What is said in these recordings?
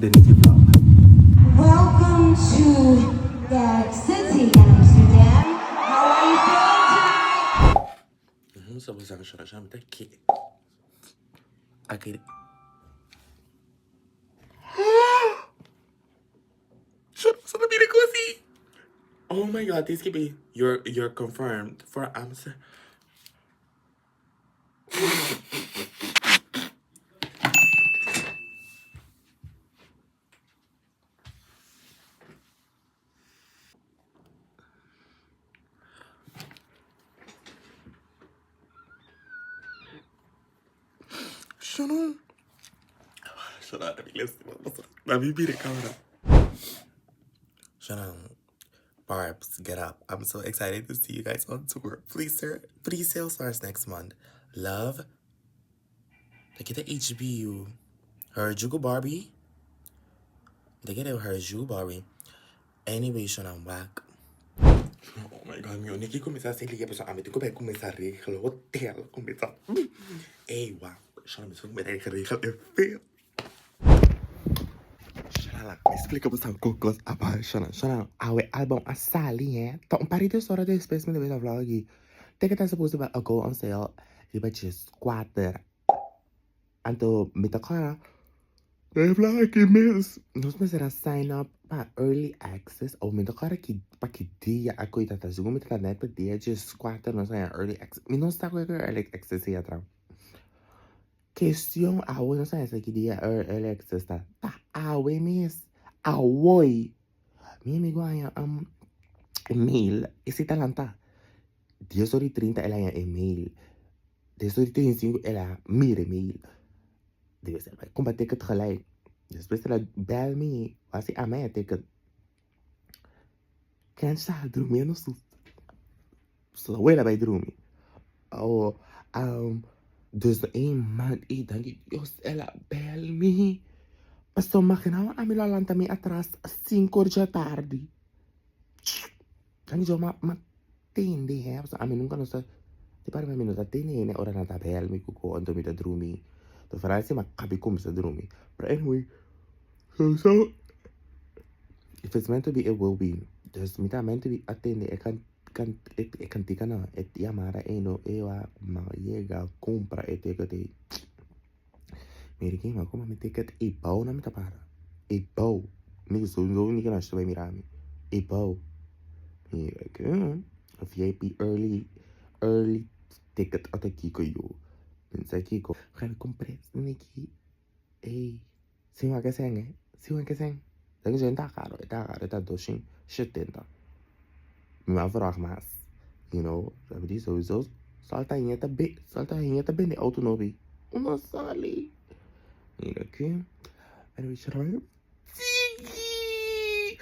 The Nicky Vlog. Welcome to the city Amsterdam. How are you feeling tonight? Sa bo sa shona shona mi ta ke. Aki. Shona sa ta mira kosi. Oh my god, this could be you're confirmed for Amsterdam. Shona. Shona, let me be the camera. Shona, Barbs, get up. I'm so excited to see you guys on tour. Please, sir, pre-sale starts next month. Love. They get the HBU. Harajuku Barbie. They get a Harajuku Barbie. Anyway, Shona, I'm whack. Oh my god, mi uni ki kuminsá sin liga pasobra ami tin ku bai kuminsá regla hotel kuminsá. Ey, wak. Shona, mi tin ku bai regla e veel. Shona, mi splika bo san kos aba. Shona, shona, awe album a sali, hè. Ta un par di dos ora despues mi ta bira vlog aki. Ticket ta supposed to go on sale riba djes kuater. Anto mi ta kòrda den e vlog aki mes. Nos mester a sign up pa early access. O mi ta kòrda ki pa ki dia a koe ta ta. Segun mi ta ta net pa dia djes kuater nos a haña early access. Mi no sa koe ku early access ei atra. Kestion awe nos a haña sa ki dia early access ta. Ta awe mes. Awoi. Mi amigo a haña um mail. Esei ta lanta. Dies ora i trinta el a haña e mail. Dies ora i 35 el a mira e mail. Debe ser bai kumpra ticket gelijk. Despues el a bel mi. Wasi a mi a ticket. Ken sa drumiendo su su abuela bai drumi. Oh, um, dus e man, e danki Dios, el a bel mi. Paso imaginaba a mi lo a lanta mi atras 5 or dja tardi. Danki Dios, ma, ma tende, hè. Paso ami nunca no sa, di parti mi no ta tende hende ora nan ta bel mi cuco, anto mi ta drumi. To vooral si mi a cabi cuminsa drumi. Pero anyway, so, so, if it's meant to be, it will be. Dus mi ta meant to be atende e kan, kan, e, e kantika no, e yamada ei no, e wa ma yega kumpra e ticket ei. Mira ki ma kuma mi ticket e bou na mi ta para. E bou. Mi so so ni kana bai mira mi. E bou. Mira ki VIP early early ticket ata kiko yo. Pensa kiko. Ga mi compré niki. Ey. Sin wa ke sen eh. Sin wa ke sen. Dat is ta caro, ta caro, ta 270. Mi ma vraag mas. You know, sabi di sowieso. Salta hinha ta be, salta hinha ta bende auto nobi. Uno sali. Mira ki. Anyway, shara. Tiki.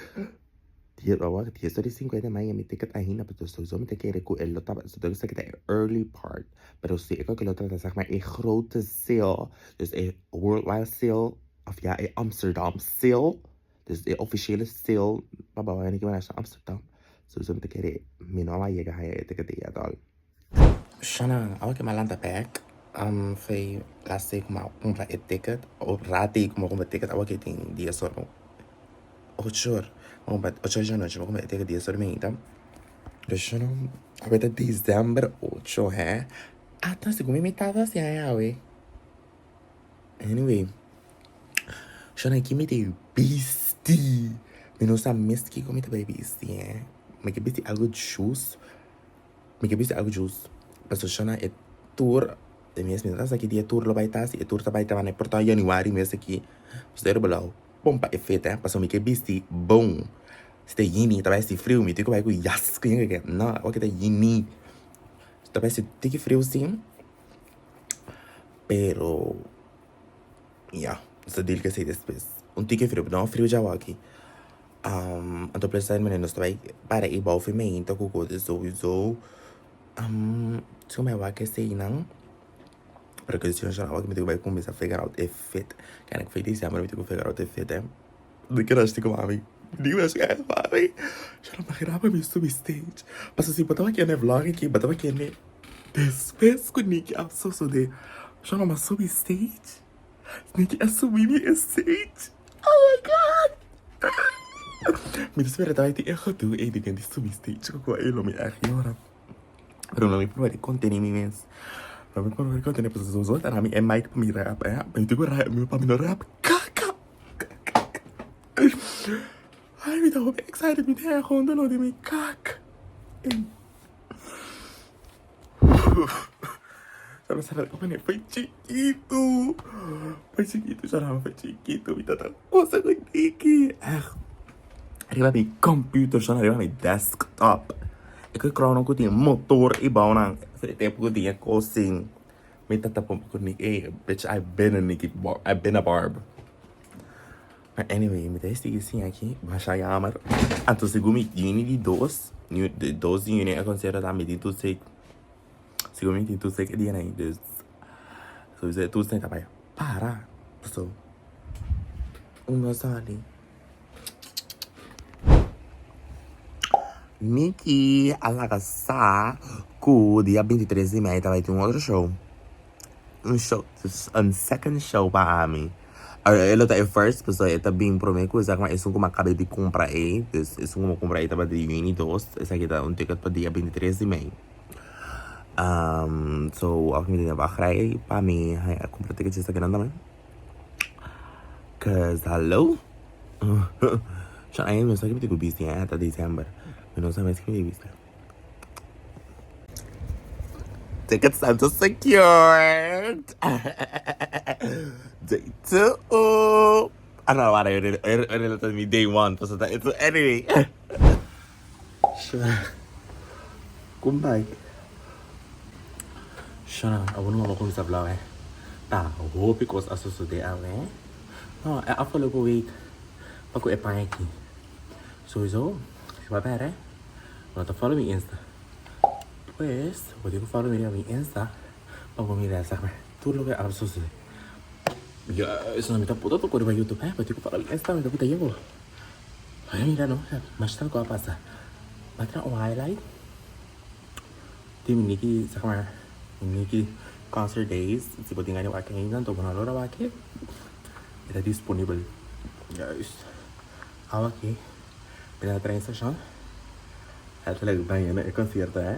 Die, wacht, die is 50 mei mi ticket ainda, pero sowieso mi ta kere ku e lo taba, so dat is de early part. Pero si ik ook lo trata zeg maar e grote sale, dus e worldwide sale, of ja, e Amsterdam sale, dus e officiële sale, papa, wanneer ik naar Amsterdam, sowieso mi ta kere, mi no a yega haya e ticket ei at all. Shana, awe ke malanta back, um, fei last week ma kumpra e ticket, o rati kuma kumpra ticket, awe ke tin 10 or, 8 or, ma kumpra 8 or di anochi, ma kumpra e ticket 10 or meinta. Dus shana, awe ta december 8, hè? Ata, segun mi mi tata si aña awe. Anyway, shana ki mi te bisti. Mi no sa mes kiko mi ta bai bisti, hè? Mi ke bisti algo juice. Mi ke bisti algo juice. Paso shana e tour, e mes mi no ta sa ki dia e tour lo bai ta, si e tour ta bai ta por ta januari mes aki. Paso e belau pompa e fit, hè? Paso mi ke bisti bon. Si ta yini, ta bai si friu, mi tin ku bai ku jas ku yinga ke. No, awor ke ta yini. Ta bai si tiki friu si. Pero, ya, nos ta deal ku esei despues. Un tiki friu, no friu djawe aki. Um, anto precisamente manera nos ta bai para e bou fermenta ku kos sowieso. Um, so mi a wak eseinan. Pero cuestion shon awor mi tin ku bai kuminsá figure out e fit. Kende ku fe diciember mi tin ku figure out e fit, eh. Di ke nos tin ku mami. Di ke nos tin ku mami. Shon a imagina pa mi subi stage. Pasobra si bo tabata kende vlog aki, bo tabata kende despues ku Nicky a sosode. Shon a subi stage. Nicky a subi mi e stage. Oh my. Mi ta spera ta bai tin e gedoe ei di den di subi stage ku ei lo mi ègt yora. Pero lo mi proba di kontene mi mes. Lo mi proba di kontene pasobra sowieso ta na mi e mic pa mi rap eh. Mi tin ku rap pa mi no rap kaka. Ay mi ta hopi excited mi tin e gewoon doló di mi kak. Sa mi sali como foi chikitu. Foi chikitu, sa foi chikitu. Mi tata cosa ku tiki. Echt. Riba mi computer, sa riba mi desktop. E ku crown ku tin motor i bou nan. E tempo ku tin e kosin. Mi tata pompa ku Nicki. Ey, bitch, I been a Nicki, I been a Barb. Maar anyway, mi ta sigui sin aki, masha jammer. Anto segun mi juni di dos, dos di juni e concierto ta, mi tin toetsweek. Segun mi tin toetsweek e dia nan, dus sowieso e toetsnan ta bai para. So, un no sali. Nicki a laga sa cu dia 23 di mei ta bai tin un otro show. Un show, un second show pa ami. E lo ta e first pasobra e ta bin prome ku esaki ma esun ku mi a kaba di kumpra ei. Dus esun ku mi a kumpra ei tabata di yüni dos, esaki ta un ticket pa dia 23 di mei. So awor mi tin e wachtrij pa mi haña kumpra tickets esakinan tambe. Cause hallo Sha aña mi no sa ki mi tin ku bisti eh ta december mi no sa mes ki mi tin ku bisti. Tickets are just secured. Day two. I don't know why I really told me day one. It's anyway. Kom bij. Shana, awor no mama kuminsá vlog eh. Ta hopi kos a sosodé awe eh. No, e afgelopen week pa ku e paña aki. Sowieso, si bo a bèr eh. Bo no ta follow mi Insta. Pues, bo tin ku follow mi riba mi Insta pa bo mira esaki tur loke a sosodé. Juist, no mi ta puta toko riba YouTube eh. Bo tin ku follow mi Insta, mi ta puta yego. Ay mira no, mas tantu a pasa. Bo a traha un highlight di mi Nicki, sa kama mi Nicki concert days. Si bo tin gana di wak ainda, anto bo no logra wak e, e ta disponibel. Juist. Awa aki, mi ta na trein station. Letterlijk baña na e concierto eh.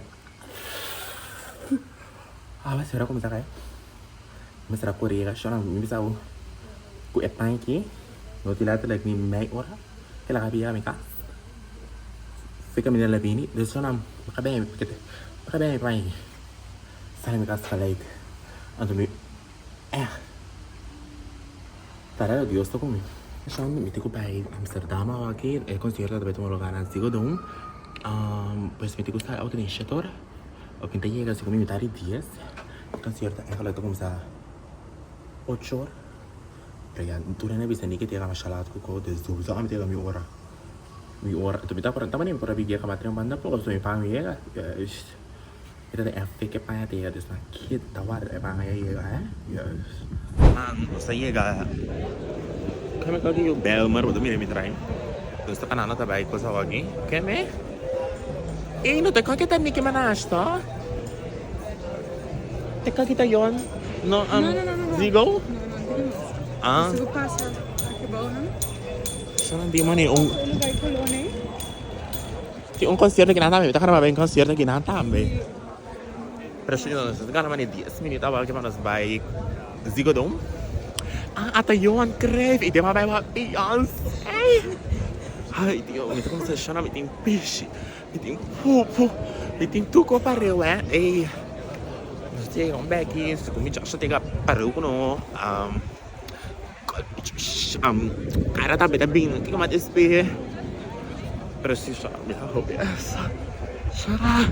Awa si ora cuminsa kai. Mi mester a kore yega shona mi bisa bo ku e pan aki no tin letterlijk ni mei ora ke laga yega mi kas. Fi kaminda la bini dus shona mi ka bebe mi ka bebe mi pan aki. Sali mi kas gelijk anto mi eh Tarea Dios ta ku mi. Shon mi tin ku bai Amsterdam awo aki e concierto ta bai tuma lugar na Ziggo Dome pues mi tin ku sali auto den shete ora mi ta yega si ku mi mitad di dies e concierto eigenlijk ta cuminsa ocho ora pero ya tur hende a bisa Niki ta yega masha laat ku ko dus sowieso ami ta yega mi ora mi ora enton mi ta acorda mi por a yega mas tren banda poko so mi paña mi yega. E ta den e feke paña ta yega dus nan kit ta warda e paña a yega he yes. Man nos a yega keme kau di Bijlmer bo ta mira mi train nos ta kanando ta bai cosa awaki keme ey no ta kau kita Nicki Minaj to te kau kita yon no um Ziggo ah Solamente mane un Tin un concierto kinan tambe, mi ta gana bai un concierto kinan tambe. Pero si nos ta gana mane 10 minuut awor ke pa nos bai Ziggo Dome. Ah, ata Johan Cruijff y dema bai wak Beyoncé. Ay Dios, mi ta cuminsa shona, mi tin pishi, mi tin pupu, mi tin tur cos pareu eh. Ey, nos ta yega un beki, segun mi Joshua ta yega pareu cu no. Cara tambe ta bin kiko mas despe pero si sa mi ta hopi esa Sara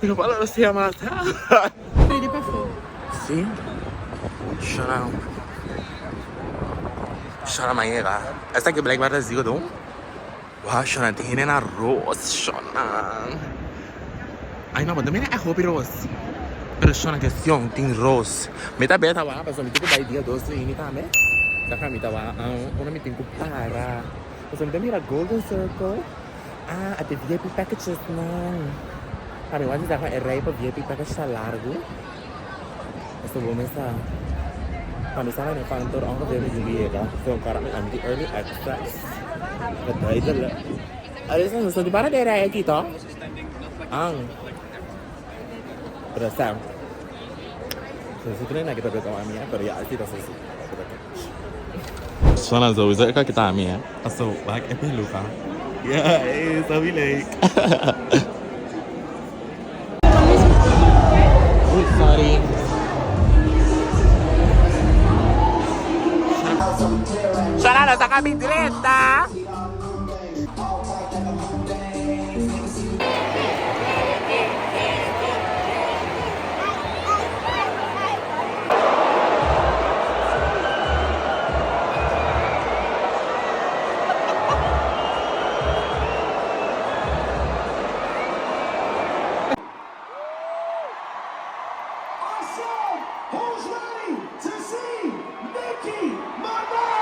mi no por sea mas Ready pa fo. Si Sara Sara ma yega esaki blijkbaar ta Ziggo Dome Wao Shona tin hende na ros Shona Ay no bo ta mira e hopi ros Pero Shona kestion tin ros Mi ta beta wak pasobra mi tin ku bai dia dos di yuni tambe Saka mi ta wak unda mi tin ku para Pasobra mi ta mira Golden Circle Ah ate VIP packages nan Pa mi wak si sa e rei pa VIP package ta largu Pasobra bo mester Pa mi sa mane kantor ongeveer mi tin ku yega So mi tin early access. Verduidelijk. Alisa nos no tin paradera aki to. Ang. Pero sa. So si na kita beta ami pero ya asi ta so si. Sona sowieso ik kita ami hè. So wak e peluka. Ja, eh, so wie leuk. Oei, sorry. Sona nos a kabi drenta. I said, who's ready to see Nicki Minaj?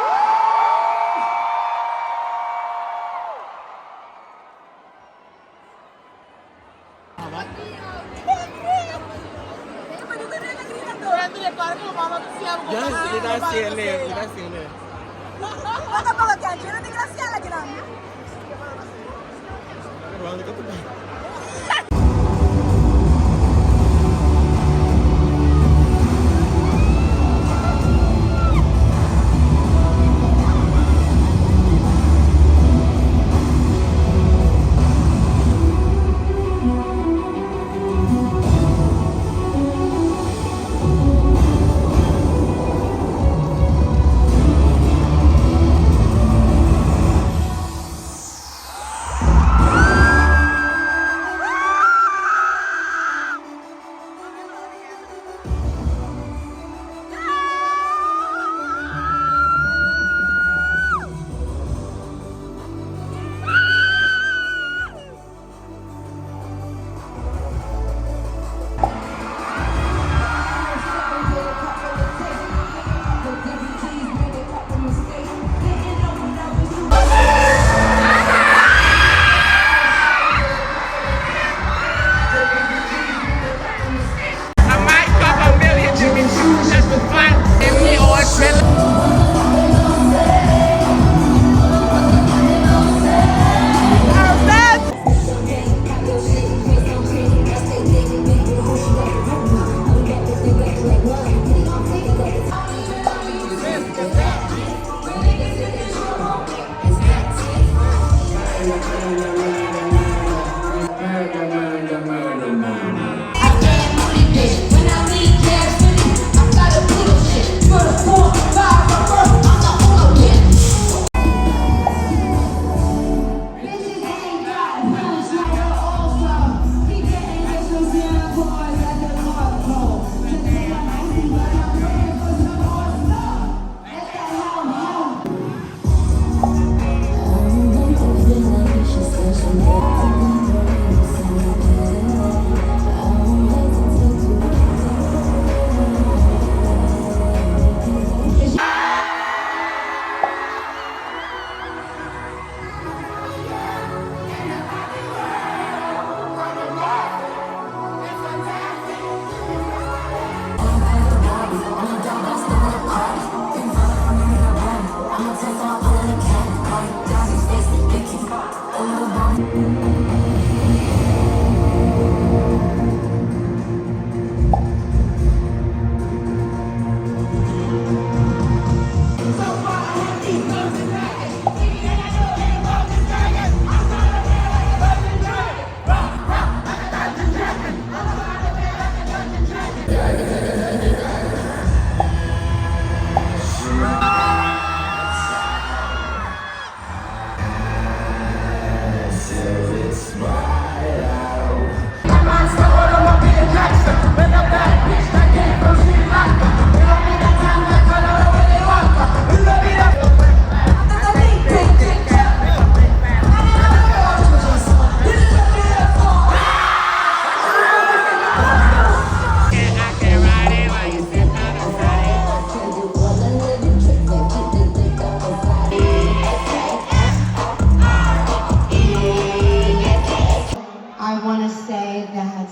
I want to say that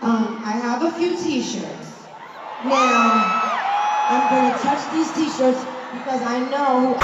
I have a few t-shirts. Now, I'm going to touch these t-shirts because I know...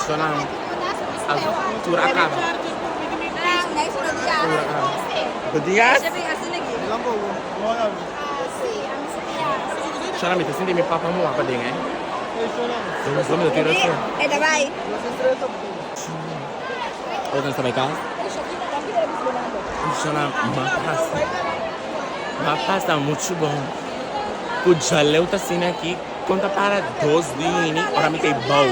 Sonan tur a caba. Dias? Shona mi ta sinti mi papa mua paden eh. Zo mi ta tira so. Otro ta bai cas. Shona ma pasa. Ma pasa mucho bon. Ku jaleu ta asina aki kon ta para dos di hini ora mi ta e bou.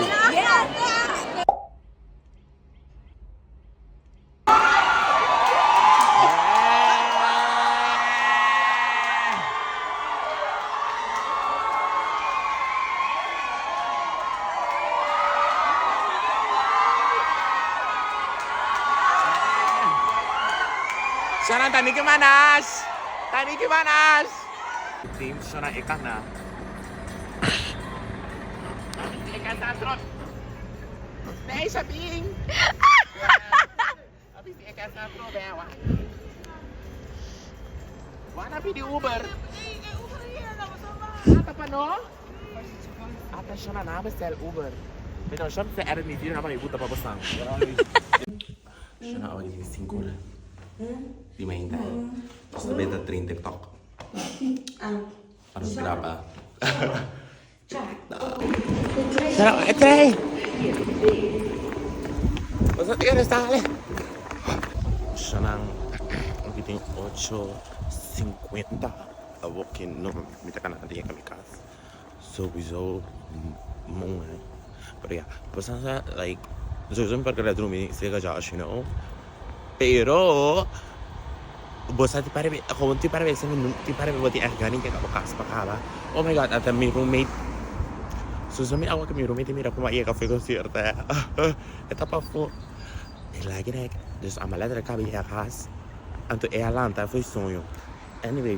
Shona ta Nicki Minaj! Ta Nicki Minaj! Team Shona e kana. E kanta trot. Nee, Sabine! E kanta trot bewa. Wana pidi Uber. Ata pa no? Ata Shona na bestel Uber. Pero Shona se edit mi video na pa mi buta pa bosan. Shona awe di 5 ora. Di mainta. Nos ta beta train TikTok. Pa nos graba. Shona e train. Boso tin esta ale. Shona aki tin 8:50. Awor ki no mi ta kana yega mi kas. Sowieso moe. Pero ya, boso sa like sowieso mi por keda drumi cerca Josh, you know. Pero bo sa tin pare gewoon tin pare bes tin pare bo tin echt gana di keda bo kas pa kaba. Oh my God, ata mi roommate sowieso mi awa ku mi roommate mira kuma yega for e concierto e ta pafó. Mi like rek dus a maleta kaba yega kas anto e a lanta for e soño. Anyway,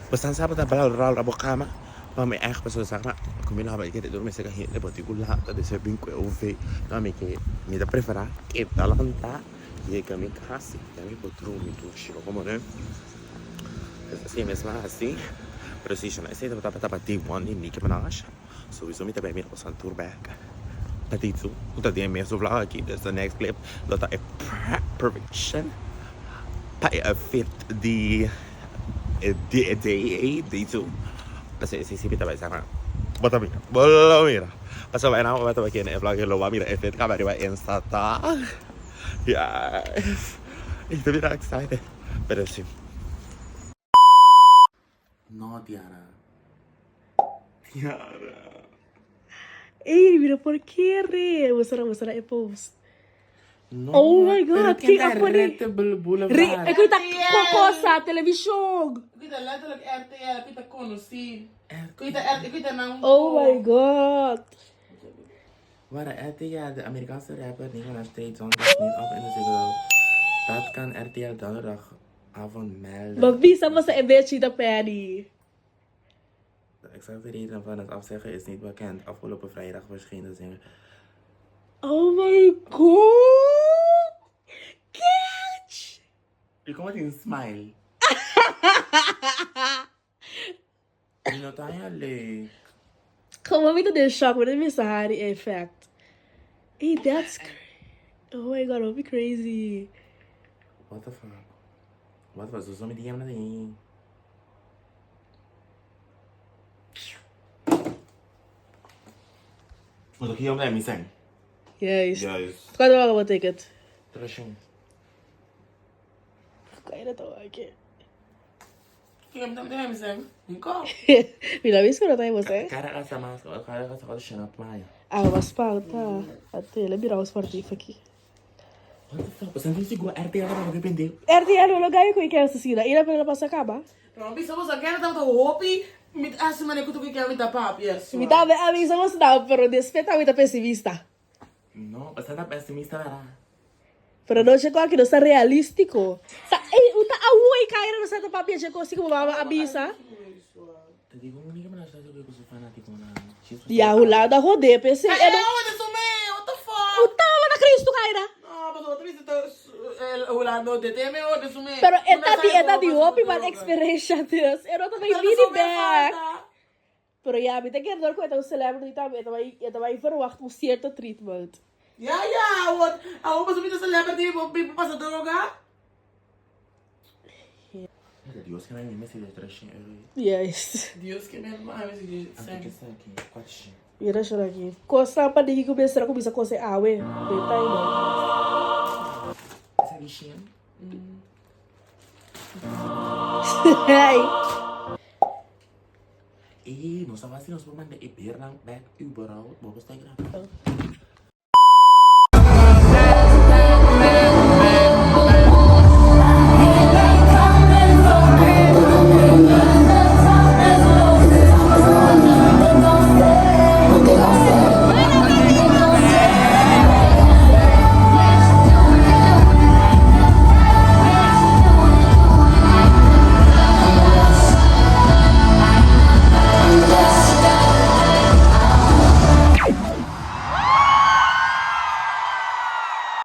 bo sa sa bo ta bla ròl bo kama pa mi echt pasobra sa ma ku mi laba kere durmi serka hende bo tin ku lanta despues bin ku e ov no mi ke mi ta prefera keda lanta yega mi kas ya mi por drumi dushi bo komo ne así mes a hasi pero si shona esei tabata tabata day one di Nicki Minaj souiso mi ta bai mira boso tur bek pa day two ku ta den e mesun vlog aki dus the next clip lo ta e perfection pa e fit di e day ei day two pasobra esei si mi ta bai sa bo ta mira bo lo mira pasobra nan bo ta bai kende e vlog lo bo a mira e fit kaba riba insta ta yes mi ta bira excited pero si. No Diana Diana. Ey mira por kere mustra mustra e post. No, Oh my pero god, ken ken ta a pone? Red Bull Boulevard? Re, e ku ta kokosa televishon. Ku ta letterlijk RTL, ku ta konosí. Ku ta R, ku ta nan. Oh my god. Wara RTL, de Amerikaanse rapper Nicki Minaj treedt zondag niet op in de Ziggo Dome. Dat kan RTL donderdag. Avond melden. Bo bisa boso e bechi ta pèdi. De exacte reden van het afzeggen is niet bekend. Afgelopen vrijdag verscheen de zanger. Oh my god! Catch! Ik kom met een smile. Mi no ta haña leuk. Gewoon mi ta den shock, mi ta misa hari e effect. Ey, that's cra- Oh my god, hopi crazy. What the fuck? What the fuck? Zo mi DM na den. Moet ik hier om zijn? Juist. Juist. Cuánto paga bo ticket? Trashing. Kaya to aki. Kiko mi ta mi Niko. Mi la wis ku no ta hemos, eh? Cara asa mas, cara asa kota shana playa. Ah, was falta. Ate, le mira was forte aqui. What the fuck? Você não sigo RTL para que pende. RTL no lugar ku ikea asesina. Ira pela passa acaba. Pero bisa mo sa kaya ta hopi mit asima ne kutu kaya mit pap yes. Mi ta avisa você não, pero despeta mi ta pessimista. No, você tá pessimista, verdade? Pero no chegou aqui, não está realístico. Tá, ei, uta away kaira no sa papia chegou assim como mama avisa. Te digo, un amigo me la está haciendo con su fanático na. Ya hulada rode, pensei, Ay, eu não oh, de sume, what the fuck? Utava na Cristo kaira. No, pero what is el Holando de teme o de sume. Pero eta di hopi man experience Dios. Eu não também mini back. Pero ja, mi te quero dar un celebrity tambe, e también verwacht un cierto treatment. Ja, ja, what? Ako pa sumita celebrity, mo people pa sa droga? Dios que me mesi de 300 euro. Yes. Dios que me mami si Anto que está aqui, 400. Mira xera aqui. Costa pa digi começar a começar com awe. Detalhe não. Essa bichinha. Ai. Eh, nos estaba haciendo nos manda e berlang back überhaupt. Bobo está grabando.